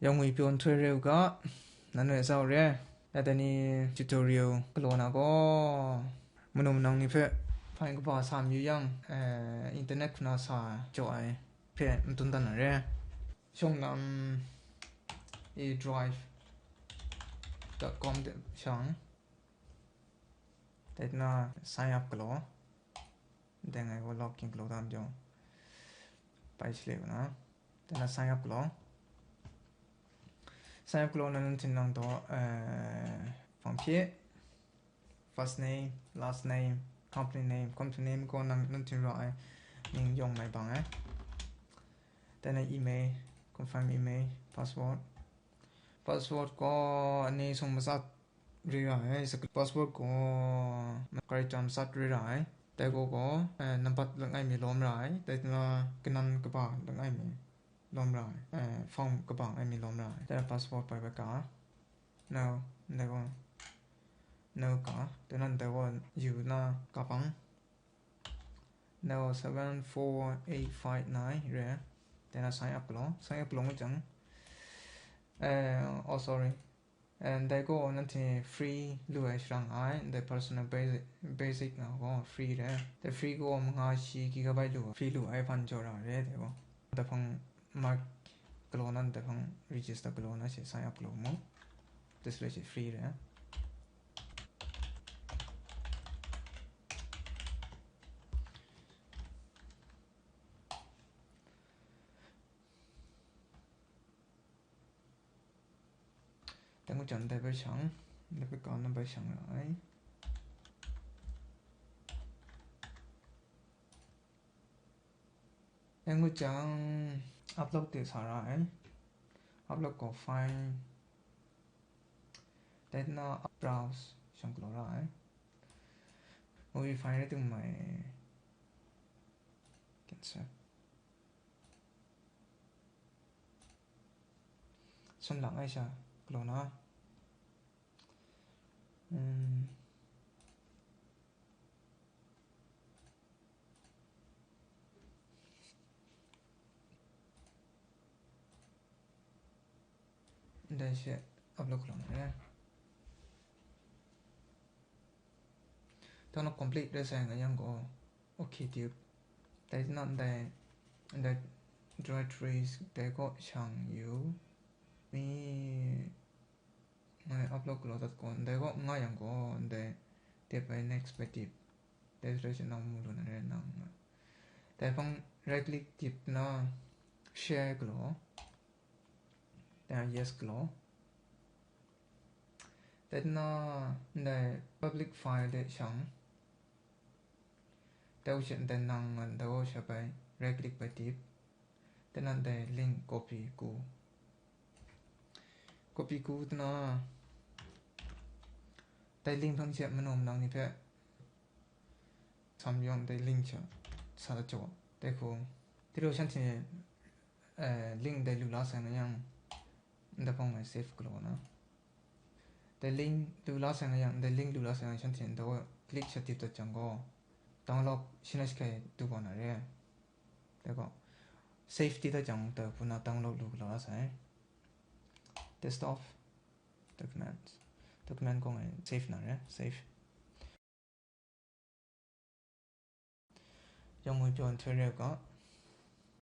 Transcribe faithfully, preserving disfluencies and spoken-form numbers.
Yawng ngwi pyaw nhtoi re u ga, nan e tsau re. Ya dai ni tutorial galaw na gaw, manu manang ni hpe hpaing kaba sa mayu yang, eh, internet hku na sa jaw ai hpe madun dan na re. Shawng lam e drive dot com de shang, dai na sign up galaw. Dai ngai gaw login galaw dan jaw. Pai shalek na. Dai na sign up galaw. Sign up galaw na nan htin lang taw, eh, hpang hpye. First name, last name, company name, company name gaw nang nan htin ra ai ning yawng mai bang ai. Dai na email, confirm email, password. Password gaw ani sung matsat re ra ai, sak-, password gaw character matsat re ra ai. Dai gaw gaw, eh, nambat langai mi lawm ra ai. Dai na kanan kaba langai mi lawm ra ai. Eh, form kaba langai mi lawm ra ai. Dai na password bai bai ka. No, dai gaw no ka. Dai na dai gaw yu na ka pang. No, seven four eight five nine re. Dai na sign up galaw. Sign up galaw ngut jang. Eh, oh, sorry. And dai gaw nanhte free lu ai sha rai, dai personal basic, basic na gaw free re. Dai free gaw manga shi gigabyte lu, free lu ai hpan jaw ra re, dai gaw. Dai hpang mark galaw nan dai hpang register galaw na she sign up galaw mu. Dai shaloi she free re. Dai ngut jang dai bai shang, dai bai ka na bai shang ra ai. Dai ngut jang upload de sa ra ai. Upload gaw file. Dai na browse shang galaw ra ai. Movie file rai tung mai. Cancel. Sun lang ai sha, galaw na. Hmm. Dai she upload galaw na re. Tang na complete rai sai nga yang gaw, okay tip. Dai na ndai, ndai directories dai gaw shang yu. Mi ngai upload galaw dat gaw, ndai gaw nga yang gaw, ndai tip ai next bai tip. Dai shaloi she nang mu lu na re nang. Dai hpang right click tip na share galaw. Dai yes galaw. Dai na ndai public file de shang. Dai u she ndai nang ngan dai u sha bai right click bai tip. Dai na ndai link copy ku. Copy ku dai na dai link hpang she manu manang ni hpe sam yawng dai link sha sa da jaw dai hku. Dai lu shanhte, eh, link dai lu la sai na yang, ndai hpang ngai save galaw na. Dai link lu la sai na yang, dai link lu la sai na shanhte ndai click sha tip dat jang gaw, download shi na shi hkai du wa na re. Dai gaw, save tip dat jang dai hku na download lu galaw la sai. Desktop, document, document gaw ngai save na re, save. Yawng ngwi pyaw nhtoi re u ga,